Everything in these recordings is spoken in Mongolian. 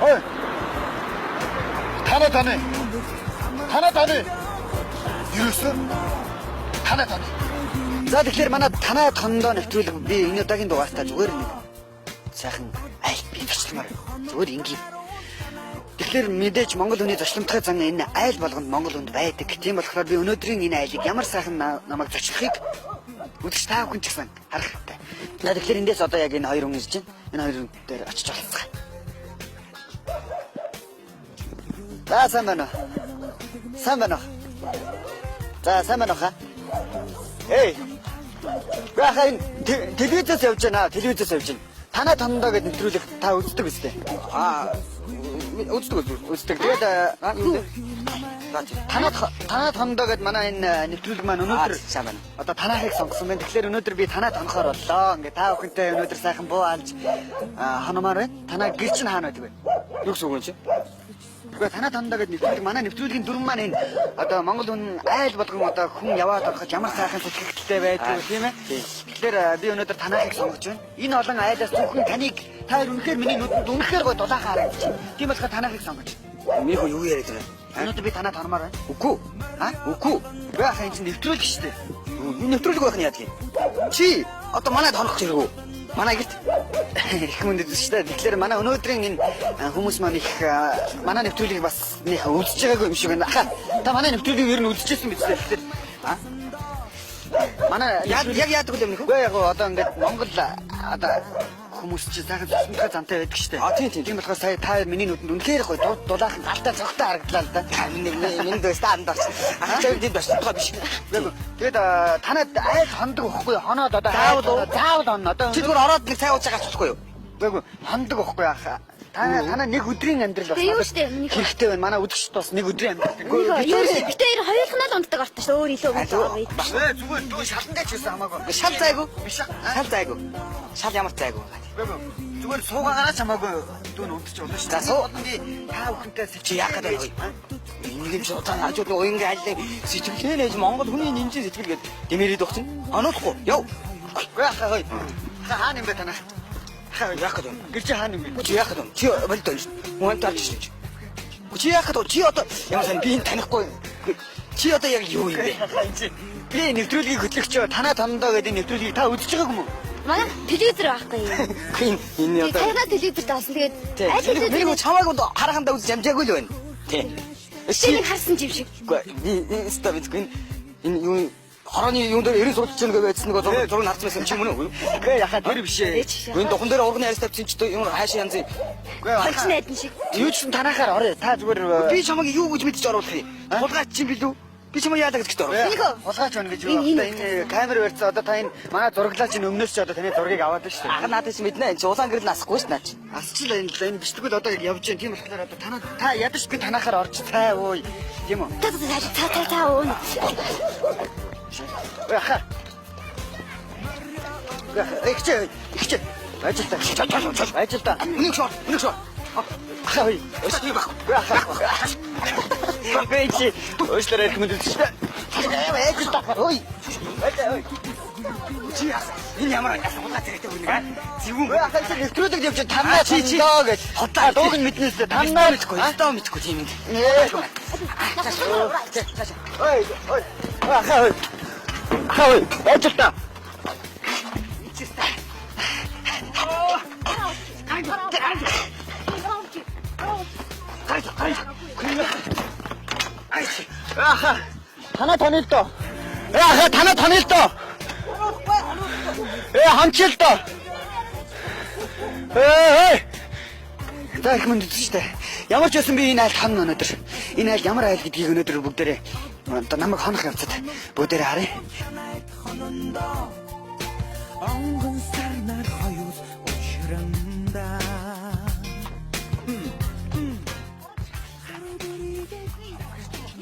Ой. Танаа таны. Танаа таны. Ерөөсөө танаа таны. За, тэгэхээр манай танай тондоо нэвтрүүлэг би энэ удаагийн дугаартаа зүгээр нэг сайхан айл би зочломоор байна. Зүгээр энгийн. Тэгэхээр мэдээж Монгол хүний зочломтгой зан энэ айл болгонд Монгол хүнд байдаг. Тийм болохоор би өнөөдрийн энэ айлыг ямар сайхан намайг зочлохыг үзэж та бүхэн ч гэсэн харах хэрэгтэй. За, тэгэхээр эндээс одоо яг энэ хоёр хүн ирж байна. Энэ хоёр хүн дээр очиж болцгоо. За, сайн байна уу? Сайн байна уу? За, сайн байна уу хаа? Эй. Гахаа, энэ телевизээс явж байна. Телевизээс явж байна. Танай тондоо гэдэг нэвтрүүлэг та үздэг үстэй. Аа, үздэг, үздэг. Үздэг. Тэгээд юу вэ? Танай тондоо гэдэг манай энэ нэвтрүүлэг маань өнөөдөр сайн байна. Одоо танайхыг сонгосон байна. Тэгэхээр өнөөдөр би танай тонохоор боллоо. Ингээ та бүхэнтэй өнөөдөр сайхан буу алж хономоор байна. Танай гэр чинь хаана байдаг вэ? Юу гэсэн үг юм чи? Гэхдээ танай тондоо гэдэг нэвтрүүлэг, манай нэвтрүүлгийн дүрм маань энэ одоо Монгол хүн айл болгон одоо хүн яваад ороход ямар сайхан сэтгэгдэлтэй байдаг вэ, тийм ээ? Тэгэхээр би өнөөдөр танайхыг сонгож байна. Энэ олон айлаас зөвхөн таныг, та хоёр үнэхээр миний нүдэнд үнэхээр гоё дулаахан харагдаж байна. Тийм болохоор танайхыг сонгож байна. Миний хөө юу яриад байна? Өнөөдөр би танаа тономоор байна. Үгүй. А? Үгүй. Үгүй ахаа, энэ чинь нэвтрүүлэг шүү дээ. Юу нэвтрүүлэг байх нь яадаг юм? Чи одоо манай тонох хэрэгүү. Манай гэрт Их хүнд үзсэн шүү дээ. Тэгэхээр манай өнөөдрийн энэ хүмүүс маань их манай нэвтрүүлгийг бас нэг үзэж байгаагүй юм шиг байна. Ахаа, та манай нэвтрүүлгийг ер нь үзчихсэн биз дээ. Тэгэхээр а? Манай яг яадаг юм нөхөө? Үгүй, яг гоо одоо ингээд Монгол одоо хүмүүс чинь сайхан цусмтгай зантай байдаг шүү дээ. А, тийм, тийм. Тийм болохоор сая та хоёр миний нүдэнд үнэхээр гоё дулаахан галтай цогтой харагдлаа л да. Миний миний дэс та анд орсон. Ахаа, чам дэд бас тухай биш. Үгүй. Тэгээд танад айл хондог واخгүй юу? Хоноод одоо Заавал уу? Заавал хонно. Одоо Чи зүгээр ороод нэг цай ууж байгаа ч болохгүй юу? Үгүй, хондог واخгүй яах. Та танаа нэг өдрийн амьдрал бас Тэгээ юу надад штэ, миний хөө. хэрэгтэй байна. Манай үзэгчд бас нэг өдрийн амьдрал. Юу штэ, бид хоёр хоёулахнаа л унтдаг ортой шүү. Өөр илүү гэж байгаа юм. Ээ, зүгээр дүү шалан дээр ч байсан хамаагүй. Шал зайгүй. Биш. Шал зайгүй. Шал ямар зайгүй. Үгүй. Зүгээр суугаагаараа ч хамаагүй дүү нь унтчих болно шүү. За, суу. Би та бүхэнтэй Чи яах гэдэг вэ? Энэ юм чи удаан хажууд нь уянгийн айлын сэтгэлээ нээж Монгол хүний нинжин сэтгэл гээд дэмэрээд баг чинь. Оноодохгүй. Яв. Үгүй ахаа хой. Ахаа, хаана юм бэ танах? Ахаа, Яах гэдэг юм? Гэр чи хаана юм бэ? Чи яах гэдэг юм? Чи болд байна шүү. Мөн тарж шин. Чи яах гэдэг вэ? Чи одоо ямар сайн би энэ танихгүй. Чи одоо яг юу юм бэ? Ахаа, энэ чи би нэвтрүүлгийг хөтлөгчөө танаа тондоо гэдэг нэвтрүүлгийг та үзэж байгаагүй юм уу? Манай телевизэр байхгүй юм. Үгүй, энэ Тэгээ одоо тайнаа телевизэрт авсан. Тэгээд аль Миний телевизэр чамайг харахандаа үзэж амжаагүй л байна. Тий. чи нэг харсан юм шиг. Үгүй, би энэ ста мэдгүй, энэ юу хорооны юун дээр 90 сурч чинь гэж байсан нөгөө зураг зураг харсан байсан чи мөн үү? Үгүй яхаа, тэр биш ээ. Үгүй, энэ духан дээр урганы арьс тавьсан чи юм хаашаа янзын. Үгүй ахаа. Хольч найдан шиг. Юу ч танахаар орё. Та зүгээр Би чамайг юу гэж мэдчих оруулах юм? Хулгайч чинь билүү? Би чамайг яалаа гэж оруулах. Энийг Хулгайч байна гэж юу? Энэ- Одоо энэ камер барьцаа, одоо та энэ манай зураглаа чинь өмнөөс чи одоо таны зургийг аваад байна шүү дээ. Ага, надад чи мэднэ. Энэ чи улаан гэрэл насахгүй ш наа чи. Асчлаа энэ л энэ бичлэгүүд одоо яг явж байна. Тийм болохоор одоо танаа та ядаж би танахаар орж цай ууй. Тийм үү? Та та та та та та уун. Үгүй ахаа. Үгүй ахаа, их чи их чи ажилтаа. Ажилтаа. Үнийг шор, үнийг шор. Ахаа хой. Өсөж байх. Үгүй ахаа. Үгүй, чи өөшлөр ярих мэдээ шүү дээ. Ажилтаа. Ой. Ой. Чи яасан? Энэ ямар яасан хулгай зэрэгтэй хүн нэг аа? Зэвүүн. Үгүй ахаа, чи нэвтрүүлэг явж танаа Чи- чи- тондоо гэж. Хотлаа. Дууг нь мэднэ үстэй. Танаа мэдгүй. Өстөө мэдгүй тийм юм. Ээ. Ой, ой. Ахаа ой. Ахаа ой. Ажилтаа. Ахаа. Танаа тонё л доо. Э ахаа, танаа тонё л доо. Э хамчил доо. Э ой. За, их мэнд үзсэн шүү дээ. Ямар ч байсан би энэ айл хонно өнөөдөр. Энэ айл ямар айл гэдгийг өнөөдөр бүгдээрээ одоо намайг хонох явцад бүгдээрээ харъя. Онгон сарнар хоёул учранда.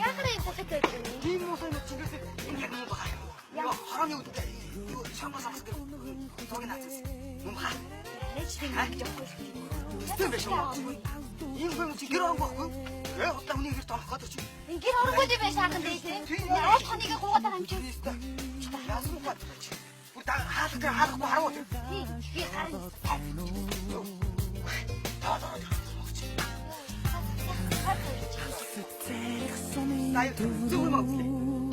Яхаа юм хахад байдаг юм. Тийм муу юм чингээс энэ яг муу баха. Юу хорооны үдтэй юу шангаас авах гэх зургийг наацсан. Мөн хаа. Нэж тийм гэж явахгүй шүү. Өстөө биш юм. Ийм хүн чи гэр оронгоо байхгүй. Гэ худлаа хүний гэрт орох гэдэг чи. Энэ гэр оронгууд юм байж шаахан дээ тийм. Аль хоныг гуугаад байгаа юм чи. Яасан уу гэж. Бүр хаалга дээр хаалгахгүй харав уу. Тийм. Би гарна. Таа таа. Зүг юм уу?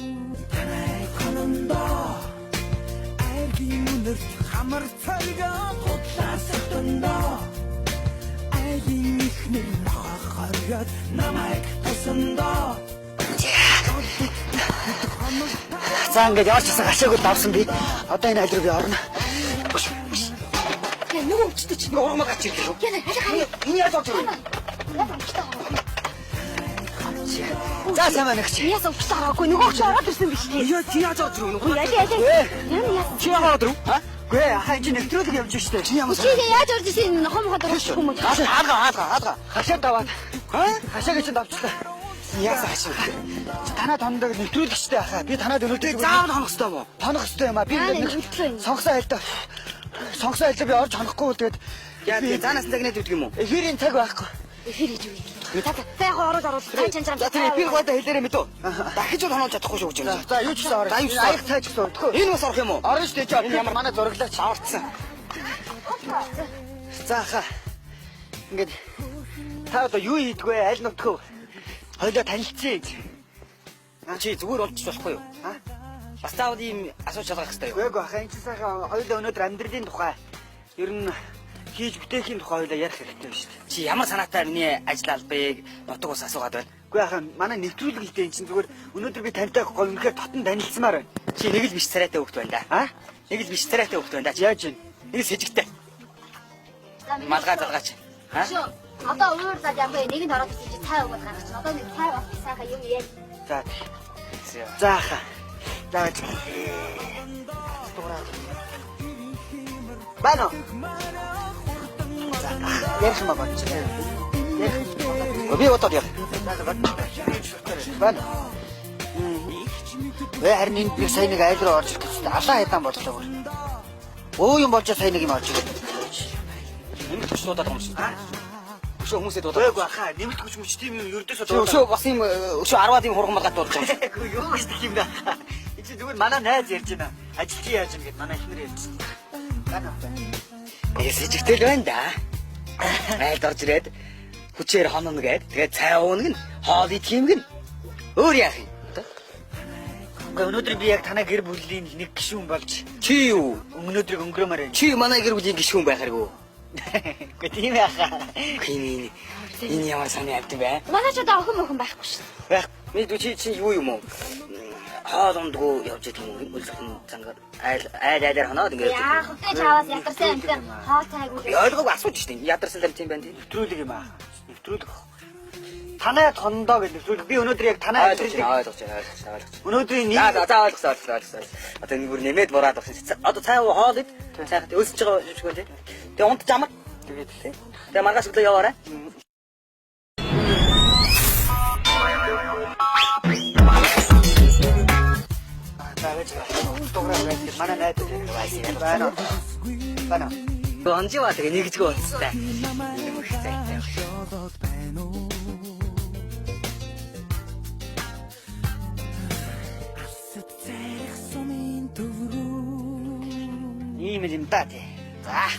Танай хонондоо айлын үнэрт хамар царгаа худлаа сатандоо айлын ихнэр нохоо хоргиод намайг тосондоо. За ингээд ямар ч гэсэн гашаагүй давсан би. Одоо энэ айл руу би орно. Яа нөгөө өвчтөй чи. Нөгөө урмаа гарч ирлээ шүү. Яа аль харъя. Энэ яаж орж ирв? Яа өвчтөй хараа. За сайн байна гэж. Яас өвчтөй хараагүй нөгөө өвч ороод ирсэн биш үү? Яа чи яаж орж ирв? Үгүй аль аль. Яа яасан. Чи яагаад орж ирв? Ха? Гүй ахаа энэ нэвтрүүлэг явж штэ. Чи ямар Чи яаж орж ирсэн нохоо мохоо дурах юм уу? Хаалга хаалга хаалга. Хашаа даваад. Хашаа гэж давчлаа. Яасан хашаа. Танаа тондог нэвтрүүлэгчтэй ахаа. Би танаад өнөөдөр Заавал хонох ёстой юм уу? тонох ёстой юм а. Би Яа, ингээд нэвтрүүлэг юм. сонгосон айлдаа. Сонгосон айлдаа би орж хонохгүй бол тэгээд Яа би заанаас нь загнаад өгдөг юм уу? эфирийн цаг байхгүй. Эфир хийж үгүй. За за яг ороод ороод цай чанчраа. За тэр эфир гойдоо хэлээрээ мэдөө. Дахиж бол хонож чадахгүй шүү гэж юм. За юу ч гэсэн орно. За юу ч гэсэн Аяг цай ч гэсэн орно. Энэ бас орох юм уу? Орно шүү дээ. Энэ ямар манай зураглаач. Аварцсан. За хаа. Ингээд та одоо юу хийдгвэ? Аль нутг вэ? Хоёлоо танилцъя. Чи зүгээр олчих болохгүй юу? А? Бас заавал ийм асууж шалгах хэрэгтэй юу? Үгүй ээ хаа энэ чинь сайхан хоёлоо өнөөдөр амьдралын тухай ер нь хийж бүтээхийн тухай хоёлоо ярих хэрэгтэй байна шүү дээ. Чи ямар санаатай миний ажил албыг нутаг ус асуугаад байна? Үгүй ээ хаа манай нэвтрүүлэг л дээ энэ чинь зүгээр өнөөдөр би тантай гоё үнэхээр дотн танилцмаар байна. Чи нэг л биш царайтай хөвгт байна да. А? Нэг л биш царайтай хөвгт байна да. Чи Яаж вэ? нэг л сэжигтэй. Малгай залгаач. Ха? Шүү. Одоо уурлаад яг нэг нь ороод ирсэн чи цай өгöd гарч. Одоо нэг цай бас сайхан юм яа. За. За хаа. За гэж. Байна уу? За ярих юм аа бодчих. Ярих. Би бодоод яа. Байна. Вэ харин энд би сая нэг айл руу орж ирэх гэсэн. Алаа хайдаан боллоо бүр. Өө юм болж сая нэг юм орж ирэх. Нэмэлт хүч дуудаад байгаа юм шиг. Өшөө хүмүүсээ дуудаад. Үгүй хаа нэмэлт хүч мөч тийм юм ердөөсөө Чи өшөө бас юм өшөө 10-аад юм хурган малгай дуудаж байгаа юм шиг. Үгүй юу гэж тийм дээ. Энд чи зүгээр манай найз ярьж байна. Ажил чи яаж юм гэд манай эхнэр ярьж байна. Ээ сэжигтэй л байна да. Айлд орж ирээд хүчээр хонно гээд тэгээд цай ууна гин хоол идэх юм гин. Өөр яах юм? Одоо Үгүй өнөөдөр би яг танай гэр бүлийн нэг гишүүн болж чи юу? өнөөдрийг өнгөрөөмөр байна. Чи манай гэр бүлийн гишүүн байх хэрэггүй. Үгүй тийм яхаа. Энэ энэ ямар сони амт бэ? Манай ч одоо охин мохин байхгүй шүү. Байх. Мэдүү чи чи юу юм уу? Хоол ундгүй явж идэх юм уу? Өлсгөн зангаар айл айл айлаар хоноод ингээд. Яа хөтэ чаваас ядарсан амтан хоол цайгүй. Би ойлгоогүй асууж штэ. Ядарсан л амт юм байна тий. Нэвтрүүлэг юм аа. Нэвтрүүлэг. Танай тондоо гэж нэвтрүүлэг. Би өнөөдөр яг танай Ойлгож байна, ойлгож байна, ойлгож байна, ойлгож байна. Өнөөдрийн За нэг за за ойлгосон, ойлгосон, ойлгосон. Одоо энэ бүр нэмээд бураад авсан. Одоо цай уу хоол ид. Сайхан өлсөж байгаа юм шиг байна тий. Тэгээ унтж амар. Тэгээд Тий. Тэгээ маргааш өглөө яваарай. За байж байгаа. Дугаараа байж манай найз байна. Байна. Онжива тэгээ нэгжгүй унттай. Шолоод байна уу? Асад цайрах сумын төв рүү Ийм л юм да тий. За.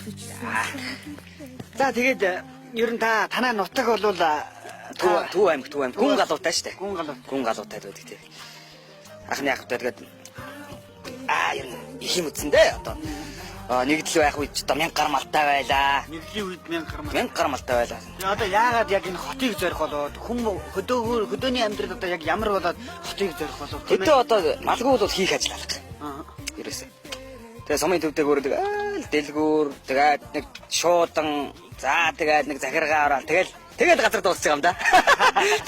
За тэгээд ер нь та танай нутаг бол Төв Төв аймаг, Төв аймаг. Гүн галуутай штэ. Гүн галуутай. Гүн галуутай байдаг тий. Анхны ах тэгээд аа ер нь их юм үтсэн дээ одоо. Аа нэгдэл байх үед ч одоо 1000 гармалтай байлаа. Нэгдлийн үед 1000 гармал. 1000 гармалтай байлаа. Тэгээ одоо яагаад яг энэ хотыг зорих болоод хүм хөдөөгөр хөдөөний амьдрал одоо яг ямар болоод хотыг зорих болов тийм ээ? Хөдөө одоо малгай бол хийх ажил алга. Аа. Ерөөсөө. Тэгээ сумын төвдөг өөр тэгэл дэлгүүр тэгээд нэг шуудан за тэгээд нэг захиргаа ороод тэгэл тэгэл газар дуусчих юм да.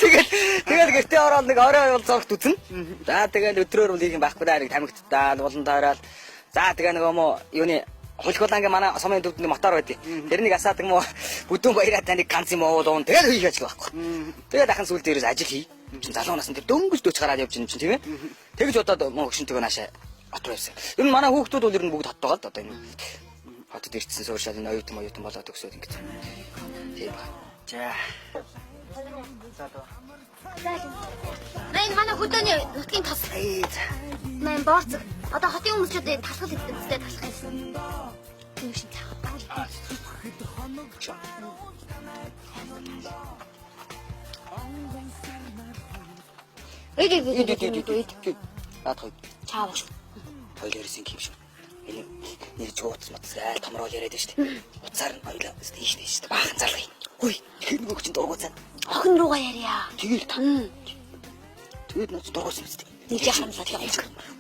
Тэгэл тэгэл гэртээ ороод нэг орой бол зогт үзнэ. За тэгэл өдрөөр бол хийх юм байхгүй да нэг тамхитдаа булан тойроод за тэгээ нэг юм уу юуны хулхулангийн манай сумын төвд нэг мотор байдیں۔ Тэрнийг асаадаг юм уу бүдүүн баяраа таныг ганц юм уулуун тэгэл хийх ажил байхгүй. Тэгээд ахын сүүл дээрээс ажил хий. Чин залуу насн дээр дөнгөж дөч гараад явж юм чинь тийм ээ. Тэгж удаад мөн хөшинтэйг наашаа хот руу явсан. Ер нь манай хүүхдүүд бол ер нь бүгд хот байгаа л да одоо энэ хотод ирсэн сууршаал энэ оюутан оюутан болоод төгсөөд ингэж. Тийм байна. За. За доо. Мэн манай хөдөөний нутгийн тос. Эй за. Мэн боорцог. Одоо хотын хүмүүсчүүд энэ талхал иддэг үстэй талах юмсан. Тийм шин цаа. Эд эд эд эд эд эд. Наад хоёр. Чаав. Хоёул ерөөсөн юм шүү. Энэ нэр жууц матс айл томрол яриад шүү дээ. Уцаар нь хоёлаа тийш тийш шүү дээ. Баахан залгая. Хүй, тэр нөгөө чинь дургуцаа. Охин руугаа ярья. Тэгэл та. Тэгээд наач дургуцсан юм шүү дээ. Нэг жаахан залгаа.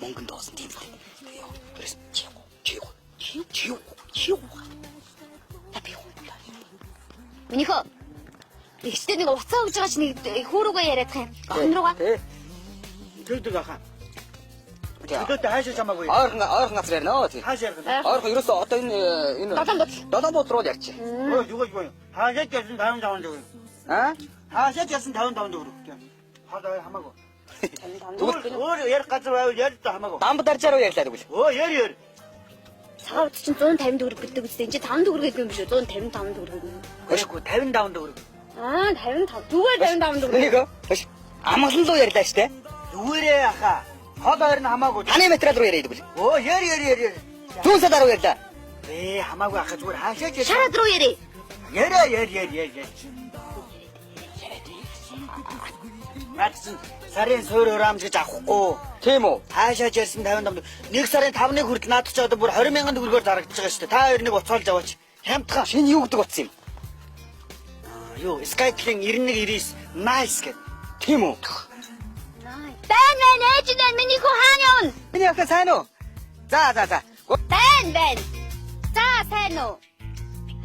Мөнгөн доосон тийм үү. Тэгээ яа. Тэрс чиг. Чиг. Чиг. Чиг. Та би хуу. Минийхөө Ихчтэй нэг уцаа өгж байгаа чи нэг хүү рүүгээ яриад юм. Охин руугаа. Тэ. Тэгдэг аха. Тэ. Төлөөтэй хаашаа чамаагүй. Ойрхон ойрхон газар ярина оо тий. Хаашаа ярих вэ? Ойрхон ерөөсөө одоо энэ энэ Долоон бодол. Долоон бодол руу ярьчих. Өө юу гэж байна? Хаашаа ч ярьсан 55 төгрөг. Аа? Хаашаа ч ярьсан 55 төгрөг. Хаа хамаагүй. Тэгвэл Өөр ярих газар байвал ярь та хамаагүй. дамб даржаар уу ярьлаа тэгвэл. Өө яр яр. Цагаан утас чинь 150 төгрөг гэдэг үстэй. Энд чинь 5 төгрөг гэдэг юм биш үү? 155 төгрөг гэдэг юм. Тэгэхгүй 55 төгрөг. Аа 55. Зүгээр 55 төгрөг. Нэг өө. Амгалан руу ярьлаа штэ. Зүгээрээ аха. Хол ойр нь хамаагүй. Таны материал руу яриад тэгвэл. Өө яр яр яр яр. Зүүн садаар руу ярьлаа. Ээ хамаагүй аха зүгээр хаашаа ч ярьсан. Шараад руу ярив. Яриа яр яр яр яр. Наад чинь сарын суур ураамж гэж авахгүй. Тийм үү? Хаашаа ч ярьсан 55. Нэг сарын 5-ны хүртэл наадах чи одоо бүр 20 мянган төгрөгөөр зарагдаж байгаа шүү дээ. Та хоёр нэг уцаалж аваач. Хямдхан. Шинэ юу гэдэг утас юм? Юу, Skytel-ийн 91 99 nice гэдэг. Тийм үү? Байн байн ээж нь миний хүү хаана явна? Миний охин сайн уу? За за за. Байн байн. За сайн уу?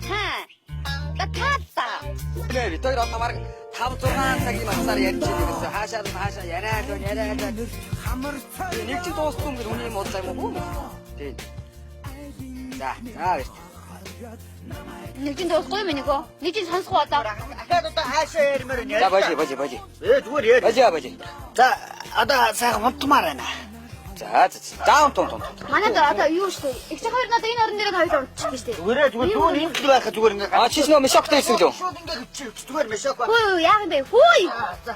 Ха. Та та. Нэ бид хоёр одоо бараг 5 6 цагийн утсаар ярьж байгаа гэсэн. Хаашаа хаашаа яриад байна, яриад байна. Хамар цариг Нэг чинь дууссан юм гэж үний юм уудлаа юм уу? Тийм. За, за баяр. Нэг чинь дуусгүй миний хүү. Нэг чинь сонсохгүй одоо. Ахаад одоо хаашаа ярмаар байна. За божи божи божи. Ээ зүгээр яар. Божи божи. За одоо сайхан унтмаар байна. За за. За унт унт унт. Манайд одоо юу шүү дээ. Их хоёр надад энэ орон дээр хоёул унтчих шүү дээ. Зүгээрээ зүгээр түүн энд л байх зүгээр ингээ. А чи ч нөө мешоктой ирсэн лөө. Шууд ингээ хөвчих зүгээр мешок ба. Хүү яах юм бэ? Хүү. За.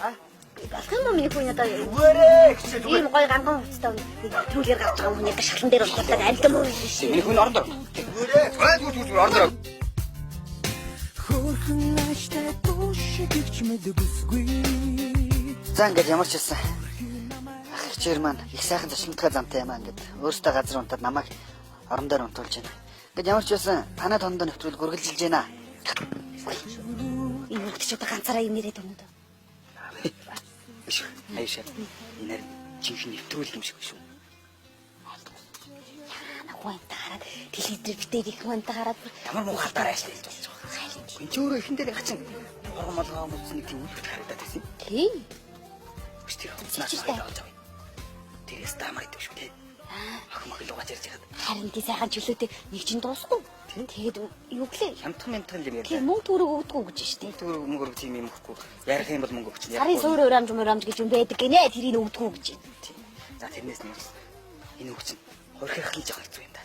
А Болох юм уу миний хүү надад? зүгээрээ хичээ зүгээр. Ийм гоё ганган хувцастай нэвтрүүлгээр гарч байгаа хүн яг шалан дээр унтаад амьд юм уу? Миний хүн орон дор. Зүгээрээ. Зүгээр зүгээр зүгээр орон дор. Хөөрхөн ааштай дуу шиг игч мэдгүсгүй. За ингээд ямар ч хэлсэн. Ах хичээр маань их сайхан зочмтгай замтай юм аа ингээд өөртөө газар унтаад намайг орон дээр унтуулж байна. Ингээд ямар ч байсан танай тондоо нэвтрүүл гүргэлжилж байна. Энэ хүүхд чи одоо ганцаараа юм яриад өгнө дөө. Биш. Аюуша. Энэ харин жинхэнэ нэвтрүүлэг юм шиг шүү. Яна хүн амтаа хараад телевизээр битээр их хүн амтаа хараад Ямар муу халтаар ааш хэлж болж байгаа. Энд чи өөрөө ихэн дээр хачин боргон молгоо мөцсөн нэг тийм үлгэрт харагдаад байсан юм. Тийм. Биш тэр хуцнаас Чичтэй. олж авъя. Тэрээс таамар идэв шүү дээ. Охин мохин лугаж ярьж байхад Харин тий сайхан чөлөөтэй нэг чинь дуусахгүй. Тэгээд юу гэлээ? хямдхан мямдхан юм Тийм ярьлаа. мөнгө төгрөг өгдөггүй гэж штэ. Мөнгө төгрөг мөнгө өргөж юм юм өгөхгүй. Ярих юм бол мөнгө өгч. Сарын суур урамж урамж гэж юм байдаг гинэ. Тэрийг өгдөггүй гэж. Тийм. За тэрнээс нь энэ үг чинь хурхих л жоох хэцүү юм да.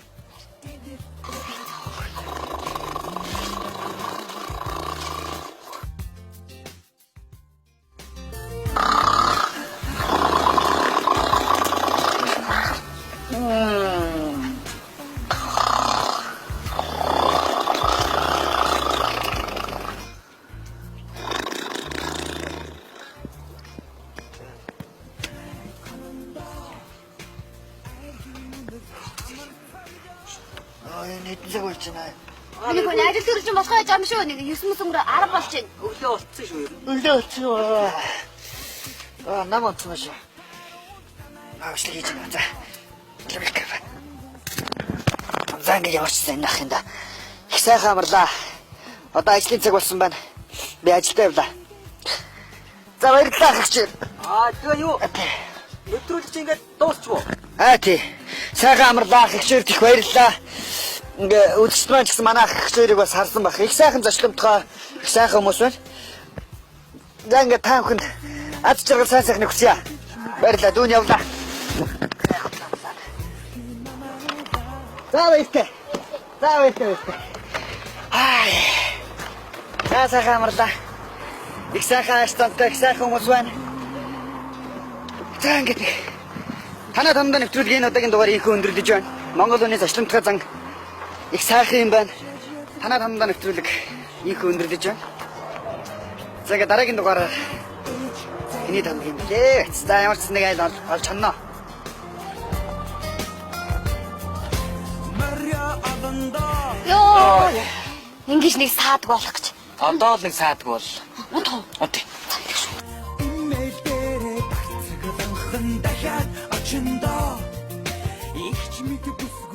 Аа энэ хэдэн цаг болж байна? Миний хүн ажил төрөл чинь босгоо яж юм шүү. Нэг 9 мөс өнгөрөө 10 болж байна. Өглөө болцсон шүү ер нь. Өглөө болчихсон. Аа нам онцсон шүү. Аа бичлэг хийж байна. За. Левик. За ингэ явуулчихсан энэ ах юм да. Их сайхан амарлаа. Одоо ажлын цаг болсон байна. Би ажилдаа явлаа. За баярлалаа ах чи. Аа тэгээ юу? Нэвтрүүлэг чи ингээд дуусчихв. Аа тий. Сайхан амарлаа ах ихчээрт их баярлалаа. Ингээ үзэгчд маань ч гэсэн манай ах ихчээрийг бас харсан байх. Их сайхан зочломтгой, их сайхан хүмүүс байна. За ингээ та бүхэнд аз жаргал сайн сайхныг хүсье. Баярлалаа. Дүүн явлаа. За баяртай. За баяртай баяртай. Аа. За сайхан амарлаа. Их сайхан аштантай, их сайхан хүмүүс байна. За ингээд нэг Танай томдоо нэвтрүүлгийн энэ удаагийн дугаар ийхүү өндөрлөж байна. Монгол хүний зочломтгой зан их сайхан юм байна. Танай томдоо нэвтрүүлэг ийхүү өндөрлөж байна. За ингээд дараагийн дугаараар Хэний тамиг юм блэ? За ямар ч нэг айл олж чанна. Йоо. Ингиж нэг саадаг болох гэж. Одоо л нэг саадаг бол. Унтах уу? Унт. Имэйл дээрээ барцагланхан дахиад очиндоо. Игч мэдгүй.